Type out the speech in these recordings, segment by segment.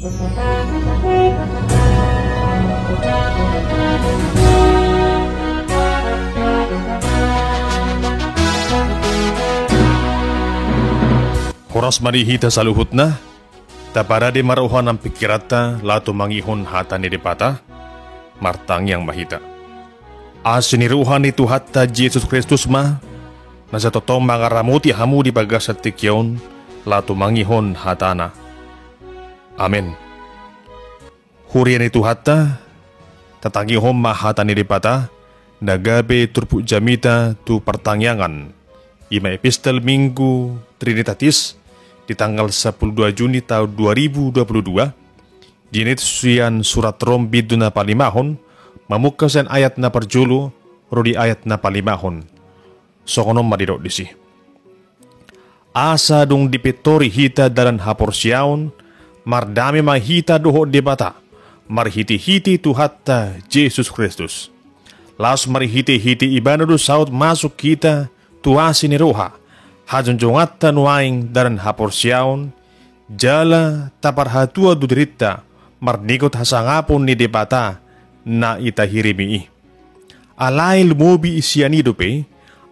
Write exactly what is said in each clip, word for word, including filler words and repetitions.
Horas ma di hita saluhutna. Taparade ma roha nang pingkiranta laho tumangihon hata ni Debata. Martangiang ma hita. Asi ni roha ni Tuhanta Jesus Kristus ma na sai tongtong mangaramoti hamu di bagasan tingki on laho tumangihon hatana. Amen. Huria ni Tuhanta, tatangihon ma hata ni Debata na gabe turpuk jamita tu partangiangan. I ma epistel Minggu Trinitatis di tanggal sampulu dua Juni taon dua ribu dua pulu dua, dinit sian surat Rom bindu na palimahon, mamungka sian ayat na parjolo ro di ayat na palimahon. Songon on ma didok disi. Asa dung dipintori hita dalan haporseaon, mardame ma hita dohot Debata, marhitehite Tuhanta Jesus Kristus. Laos marhitehite Ibana do saut masuk hita tu asi ni roha, hajongjonganta nuaeng dalan haporseaon, jala taparhatua do dirinta marningot hasangapon ni Debata na i tahirimi i. Alai lumobi sian i dope,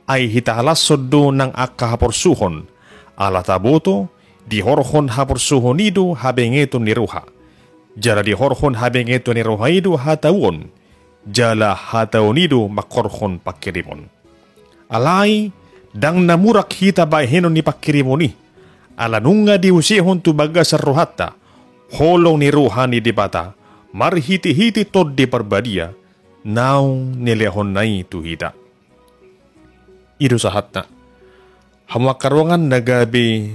ai hita halashon do nang angka haporsuhon, ala taboto, dihorhon haporsuhon i do habengeton ni roha. Jala dihorhon habengeton ni roha i do hatauon, jala hatauon i do manghorhon pangkirimon. Alai, ndang na murak hita bahenon ni pangkirimon i, ala nunga diusehon tu bagasan rohanta, holong ni roha ni Debata, marhitehite Tondi Parbadia, naung nilehonna i tu hita. I do sahatna. Hamu angka dongan na gabe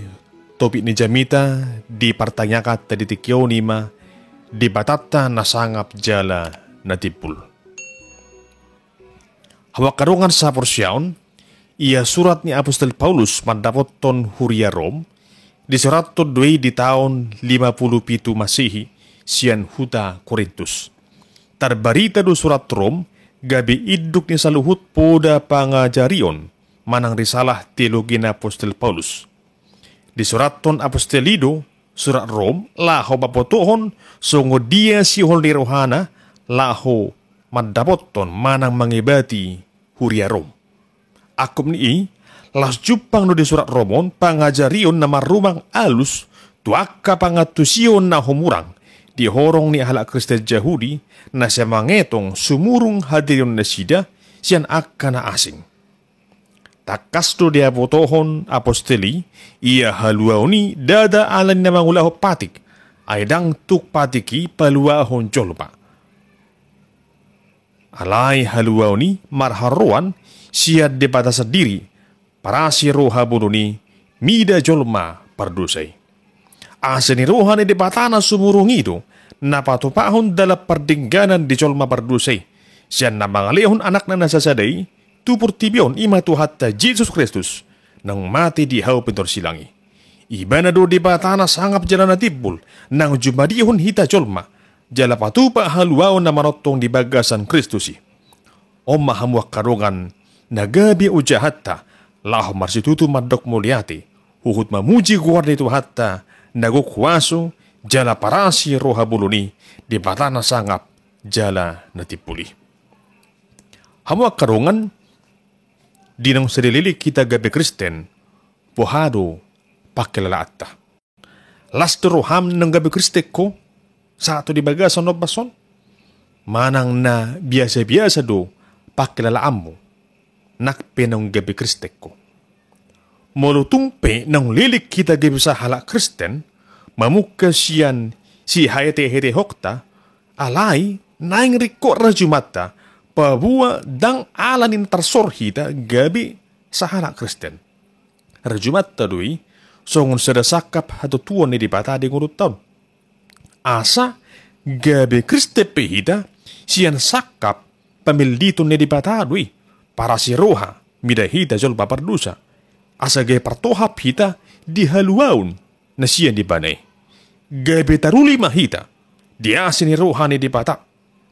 topik ni jamita di partangianganta di tingki on i ma Debatanta na sangap jala na timbul. Hamu angka dongan sahaporseaon, ia surat ni Apostel Paulus mandapothon huria Rom, disurathon do i di taon lima pulu pitu Masehi sian huta Korintus. Tarbarita do surat Rom gabe induk ni saluhut poda pangajarion manang risalah teologi ni Apostel Paulus. Disurathon Apostel i do surat Rom laho mambotohon songon dia sihol ni rohana laho mandapothon manang mangebati huria Rom. Angkup ni i, laos jumpang do di surat Rom on pangajarion na marrumang alus tu angka pangantusion na humurang di horong ni halak Kristen Jahudi na sai mangetong sumurung hadirionnasida sian angka na asing. Tangkas do dibotohon apostel i, ia haluaon i ndada ala ni na mangulahon patik, ai ndang tuk patik i paluahon jolma. Alai haluaon i marharoroan sian Debata sandiri, parasi roha bolon i mida jolma pardosa i. Asi ni roha ni Debata na sumurung i do na patupahon dalan pardengganan di jolma pardosa i, sian na mangalehon Anakna na sasada i tu portibi on, i ma Tuhanta Jesus Kristus, naung mate di hau pintor silang i. Ibana do Debata na sangap jala na timbul, naung jumadihon hita jolma, jala patupa haluaon na manongtong di bagasan Kristus i. On ma hamu angka dongan na gabe ujahanta, laho marsitutu mandok mauliate, huhut mamuji goar ni Tuhanta na gok huaso jala parasi roha bolon i, Debata na sangap jala na timbul i. Hamu angka dongan, di naung sai dileleng hita gabe Kristen, boha do pangkilalaanta? Las do roham naung gabe Kristen ho sahat tu di bagasan ombas on? Manang na biasa-biasa do pangkilalaanmu nang pe naung gabe Kristen ho? Molo tung pe naung leleng hita gabe sahalak Kristen, mamungka sian sihaetehete hokta, alai naeng ringkot rajumanta, paboa ndang ala ni na tarsor hita gabe sahalak Kristen. Rajumanta do i songon sada sangkap hatutuon ni Debata di ngolunta on. Asa gabe Kristen pe hita sian sangkap pamelliton ni Debata do i, parasi roha mida hita jolma pardosa, asa gabe partohap hita di haluaon na sian Ibana i. Gabe taruli ma hita di asi ni roha ni Debata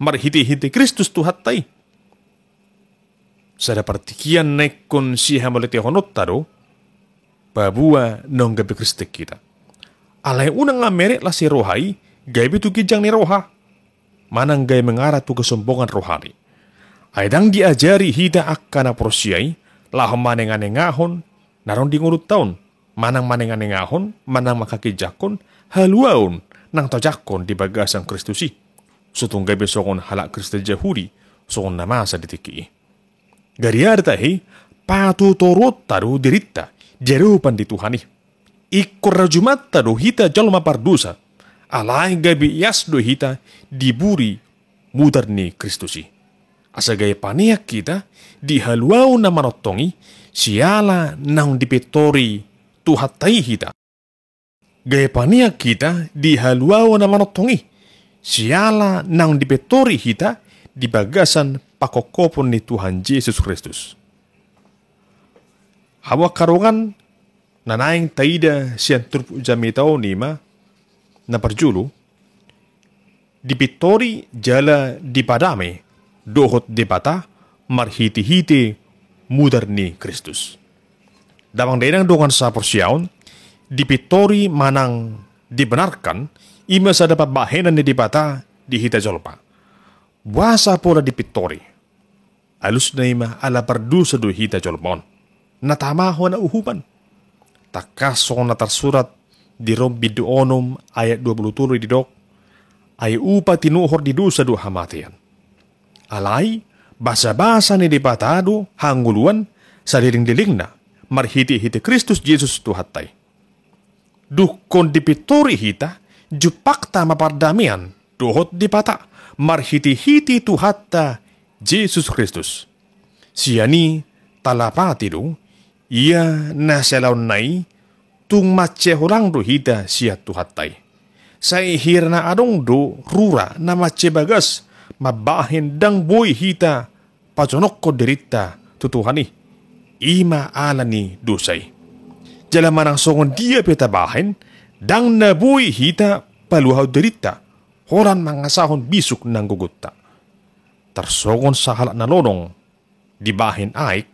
marhitehite Kristus Tuhanta i. Sada partingkian na ingkon sihamauliatehononta do, paboa naung gabe Kristen hita. Alai unang amerek las ni roha i gabe tu ginjang ni roha, manang gabe mengarah tu kesombongan rohani. Ai ndang diajari hita angka na porsea i laho manenganengahon na adong di ngolunta on, manang manenganengahon, manang manghaginjangkon haluaon na tajangkon di bagasan Kristus i. So tung gabe songon halak Kristen Jahudi, songon na masa di tingki i. Gariada tahe, patutoruonta do dirinta di adopan ni Tuhan i. Ingkon rajumanta do hita jolma pardosa, alai gabe ias do hita di buri mutar ni Kristus i. Asa gabe paneang hita di haluaon na manongtong i, siala naung dipintori Tuhanta i hita. Gabe paneang hita di haluaon na manongtong i, siala naung dipintori hita di bagasan pangkophopon ni Tuhan Jesus Kristus. Hamu angka dongan, na naeng taida sian turpuk jamita on i ma, na parjolo, dipintori jala dipadame dohot Debata marhitehite mutar ni Kristus. Damang dainang dongan saporseaon, dipintori manang dibenarkan, i ma sada pambahenan ni Debata di hita jolma. Boasa pola dipintori? Alusna i ma ala pardosa do hita jolma on, na tama hona uhuman. Tangkas songon na tarsurat di Rom bindu onom ayat dua pulu tolu didok, ai upa tinuhor ni dosa do hamatean. Alai basabasa ni Debata do hangoluan saleleng-lelengna marhitehite Kristus Jesus Tuhanta i. Dungkon dipintori hita, jumpangta ma pardamean dohot Debata marhitehite Tuhanta Jesus Kristus. Sian i talapati do, ia na sialaonna i tung mansai holang do hita sian Tuhanta i. Sai hira na adong do rura na mansai bagas mambahen ndang boi hita pajonokhon dirinta tu Tuhan i, i ma ala ni dosa i. Jala manang songon dia pe tabahen, ndang na boi hita paluahon dirinta holan mangasahon bisuk nang gogonta. Tarsongon sahalak na lonong dibahen aek,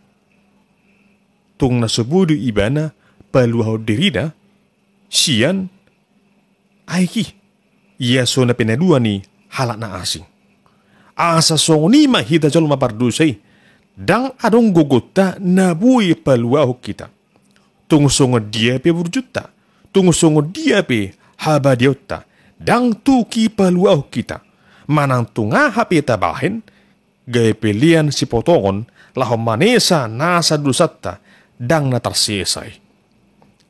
tung na so boi do ibana paluahon dirina sian aek i, ia so na pinalua ni halak na asing. Asa songon i ma hita jolma pardosa i, ndang adong gogonta na boi paluahon hita. Tung songon dia pe burjunta, tung songon dia pe habadiaonta, ndang tuki paluahon hita. Manang tung aha pe tabahen, gabe pelean sipotongon laho manesa nasa dosanta ndang na tarsesa i.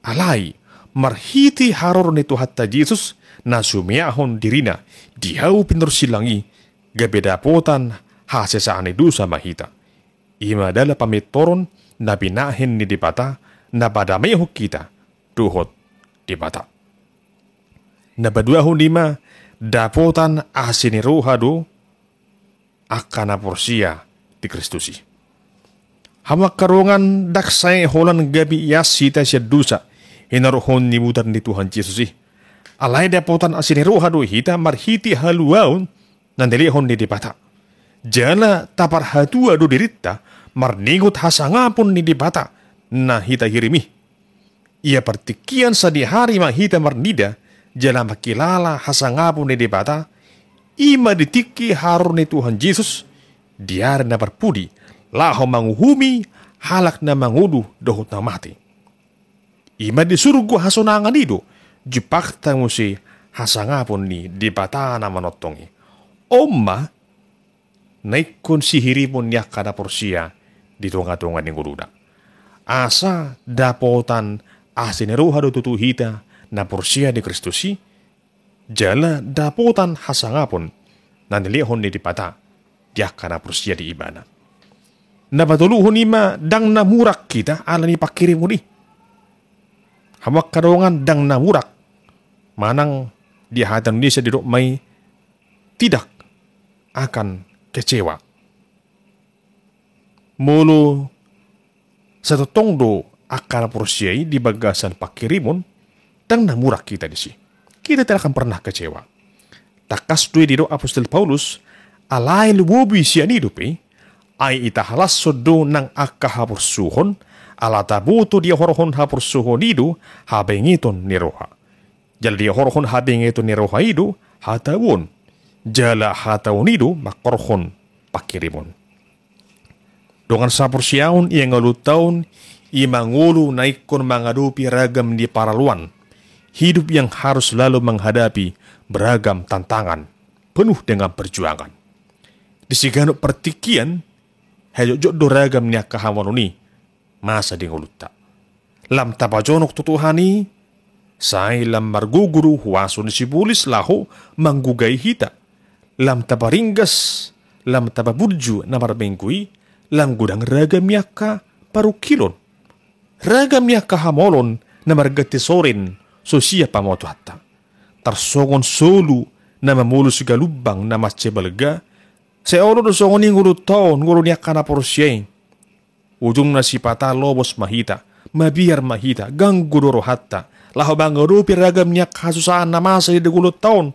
Alai marhite haroro ni Tuhanta Jesus na sumeahon dirina di hau pinarsilang i, gabe dapotan hasesaan ni dosa ma hita. I ma dalan pamintoron na binahen ni Debata na padamehon hita dohot Debata. Na paduahon i ma dapotan asi ni roha do angka na porsea di Kristus i. Hamu angka dongan, ndang sai holan gabe ias hita sian dosa hinorhon ni mutar ni Tuhan Jesus i. Alai dapotan asi ni roha do hita marhite haluaon na nilehon ni Debata. Jala taparhatua do dirinta marningot hasangapon ni Debata na hita hirim i. Ia partingkian sadihari ma hita marnida jala mangkilala hasangapon ni Debata, i ma di tingki haroro ni Tuhan Jesus di ari na parpudi, laho manguhumi halak na mangolu dohot na mate. I ma di surgo hasonangan i do jumpangta muse hasangapon ni Debata na manongtong i. On ma na ingkon sihirimon ni angka na porsea di tongatonga ni ngoluna. Asa dapotan asi ni roha do tutu hita na porsea di Kristus i, jala dapotan hasangapon na nilehon ni Debata di angka na porsea di Ibana. Na patoluhon i ma ndang na murak hita ala ni panghirimon i. Hamu angka dongan, ndang na murak. Manang di hata Indonesia didok ma i tidak akan kecewa. Molo satongtong do angka na porsea i di bagasan panghirimon, ndang na murak hita disi. Kita tidak akan pernah kecewa. Tangkas do i didok apostel Paulus, alai lumobi sian i dope, ai itahalashon do nang angka haporsuhon, ala taboto diahorhon haporsuhon i do habengeton ni roha. Jala diahorhon habengeton ni roha i do hatauon, jala hatauon i do mangkorhon pangkirimon. Dongan saporseaon, ia ngolunta on i ma ngolu na ingkon mangadopi ragam ni paraloan, hidup yang harus selalu menghadapi beragam tantangan, penuh dengan perjuangan. Di siganup partingkian, hajotjot do ragam ni angka hamaolon i masa di ngolunta. Lam tapajonok tu Tuhan i, sai lam margogo do huaso ni sibolis laho manggogai hita. Lam taparinggas, lam tapaburju na marminggu i, lam godang ragam ni angka parungkilon, ragam ni angka hamaolon na marganti soren so sian pamotoanta. Tarsongon solu na mamolus galumbang na mansai balga, sai olo do songon i ngolunta on, ngolu ni angka na porsea i. Ujungna sipata lobos ma hita, mabiar ma hita, ganggu do rohanta laho mangadopi ragam ni angka hasusaan na masa di ngolunta on.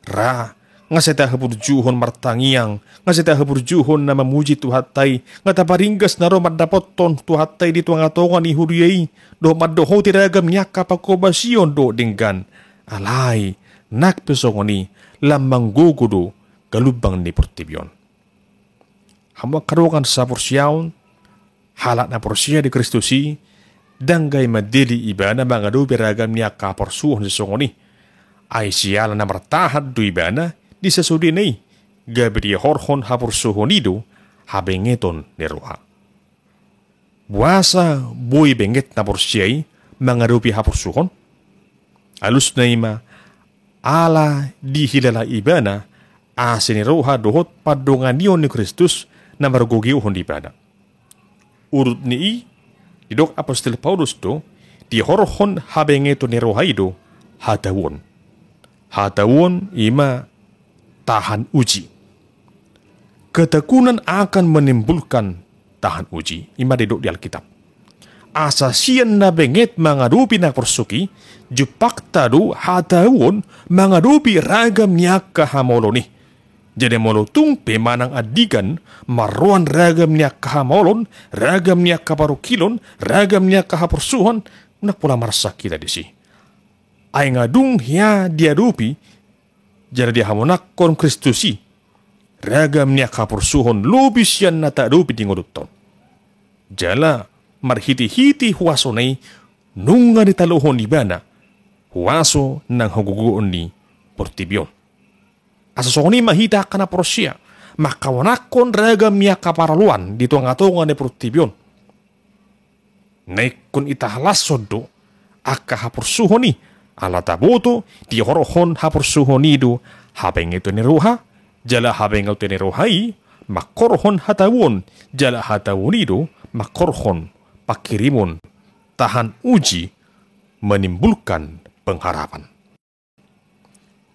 Ra, nga sai tahaburjuhon martangiang, nga sai tahaburjuhon na mamuji Tuhanta i, nga taparinggas na ro mandapothon Tuhanta i di tongatonga ni huria i, dohot mandohoti ragam ni angka panghobasion dohot denggan. Alai, nang pe songon i, lam manggogo do galumbang ni portibi on. Hamu angka dongan saporseaon, halak na porsea di Kristus i, ndang gabe mandele ibana mangadopi ragam ni angka haporsuhon sisongon i. Ai siala na martahan do ibana di sasudena i, gabe diahorhon haporsuhon i do habengeton ni roha. Boasa boi benget na porsea i mangadopi haporsuhon? Alusna i ma, ala dihilala ibana asi ni roha dohot pandonganion ni Kristus na margogohon ibana. Urut ni i, didok apostel Paulus do, diahorhon habengeton ni roha i do hatauon. Hatauon i ma tahan uji. Ketekunan akan menimbulkan tahan uji. I ma didok di Alkitab. Asa sian na benget mangadopi na porsuk i, jumpangta do hatauon mangadopi ragam ni angka hamaolon i. Jadi molo tung pe manang andigan marroan ragam ni angka hamaolon, ragam ni angka parungkilon, ragam ni angka haporsuhon, unang pola marsak hita disi. Ai nga dung hea diadopi jala dihamonanghon Kristus i ragam ni angka haporsuhon lobi sian na taadopi di ngolunta on. Jala marhitehite huasona i nunga ditaluhon ibana huaso nang hagogoon ni portibi on. Asa songon i ma hita angka na porsea, mangkamonanghon ragam ni angka paraloan di tongatonga ni portibi on. Na ingkon italashon do angka haporsuhon i, ala taboto diahorhon haporsuhon i do habengeton ni roha, jala habengeton ni roha i mangkorhon hatauon, jala hatauon i do mangkorhon pangkirimon, tahan uji, menimbulkan pengharapan.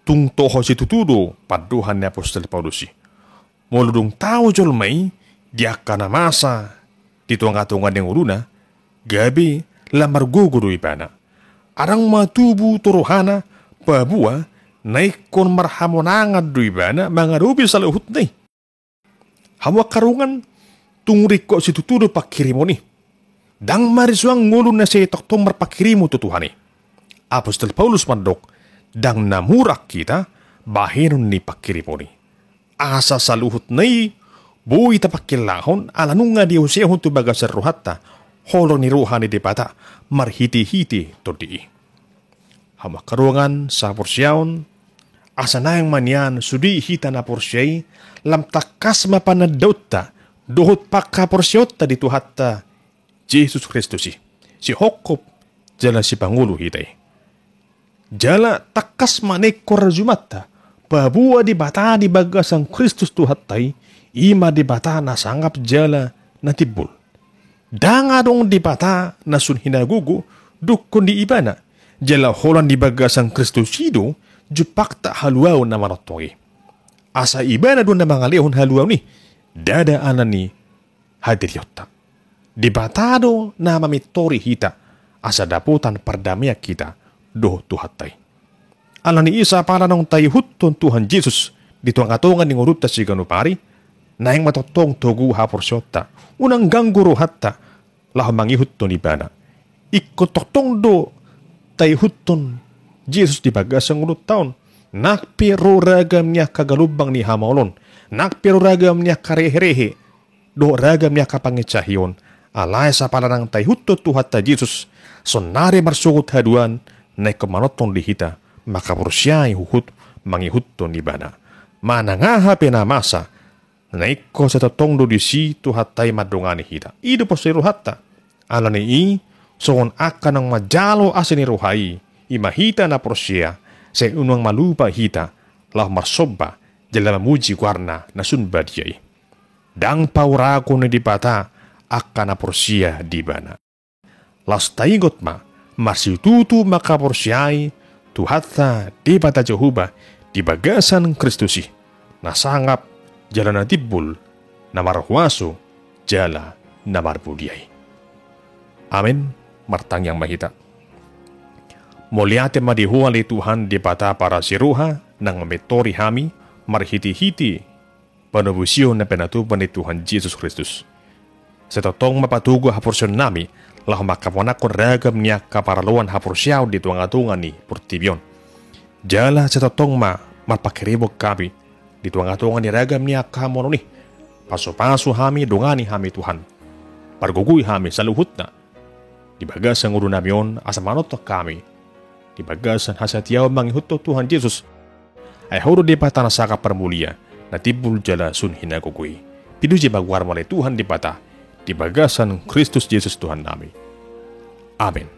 Tung toho situtu do pandohan ni apostel Paulus i. Molo dung tau jolma i di angka na masa di tongatonga ni ngoluna, gabe lam margogo do ibana. Adong ma tubu tu rohana paboa na ingkon marhamonangan do ibana mangadopi saluhutna i. Hamu angka dongan, tung ringkot situtu do pangkirimon i. Ndang marisuang ngolu na sai tongtong marpangkirimon tu Tuhan i. Apostel Paulus mandok, ndang na murang hita bahenon ni pangkirimon i. Asa saluhutna i boi tapangkilahon ala nunga diusehon tu bagasan rohanta holong ni roha ni Debata marhitehite Tondi i. Hamu angka dongan sahaporseaon, asa naeng ma nian sude hita na porsea i, lam tangkas ma panandaonta dohot panghaporseaonta di Tuhanta Jesus Kristus i, sihophop jala sipangolu hita i. Jala tangkas ma na ingkon rajumanta paboa Debata di bagasan Kristus Tuhanta i, i ma Debata na sangap jala na timbul. Ndang adong Debata na sun hinagogo dungkon di Ibana, jala holan di bagasan Kristus i do jumpangta haluaon na manongtong i. Asa Ibana do na mangalehon haluaon i, ndada ala ni hadirionta. Debata do na mamintori hita, asa dapotan pardamean hita dohot Tuhanta i. Ala ni i, sapala naung taihuthon Tuhan Jesus di tongatonga ni ngolunta siganup ari, naeng ma tongtong togu haporseaonta, unang ganggu rohanta laho mangihuthon Ibana. Ingkon tongtong do taihuthon Jesus di bagasan ngolunta on. Nang pe ro ragam ni angka galumbang ni hamaolon, nang pe ro ragam ni angka reherehe, dohot ragam ni angka pangincahion, alai sapala nang taihuthon Tuhanta Jesus, sonari marsogot haduan, na ingkon manongtong di hita, mangkaporseai huhut mangihuthon Ibana. Manang aha pe na masa, na ingkon sai tongtong do disi Tuhanta i mandongani hita. I do porsea ni rohanta. Alani i, songon angka naung manjalo asi ni roha i, i ma hita na porsea, sai unang malupa hita, laho marsomba, jala mamuji goarna na sun badia i. Ndang pauragon ni Debata angka na porsea di Ibana. Laos taingot ma, marsitutu mangkaporseai Tuhanta Debata Jahowa di bagasan Kristus i, na sangap jala na timbul, na marhuaso jala na marmulia i. Amen. Martangiang ma hita. Mauliate ma di Ho ale Tuhan Debata parasi roha, naung mamintori hami, marhitehite panobusion na pinatupa ni Tuhan Jesus Kristus. Sai tongtong ma patogu haporseaonnami, laho mangkaponanghon ragam ni angka paraloan haporseaon di tongatonga ni portibi on. Jala sai tongtong ma marpanghirimon hami, di tongatonga ni ragam ni angka hamaolon i. Pasupasu hami, dongani hami Tuhan. Pargogoi hami saluhutna. Di bagasan ngolunami on asa manongtong hami. Di bagasan hasatiaon mangihuthon Tuhan Jesus. Ai Ho do Debata na sangap parmulia, na timbul jala sun hinagogo i. Pinuji ma goarMu ale Tuhan Debata, di bagasan Kristus Jesus Tuhannami. Amen.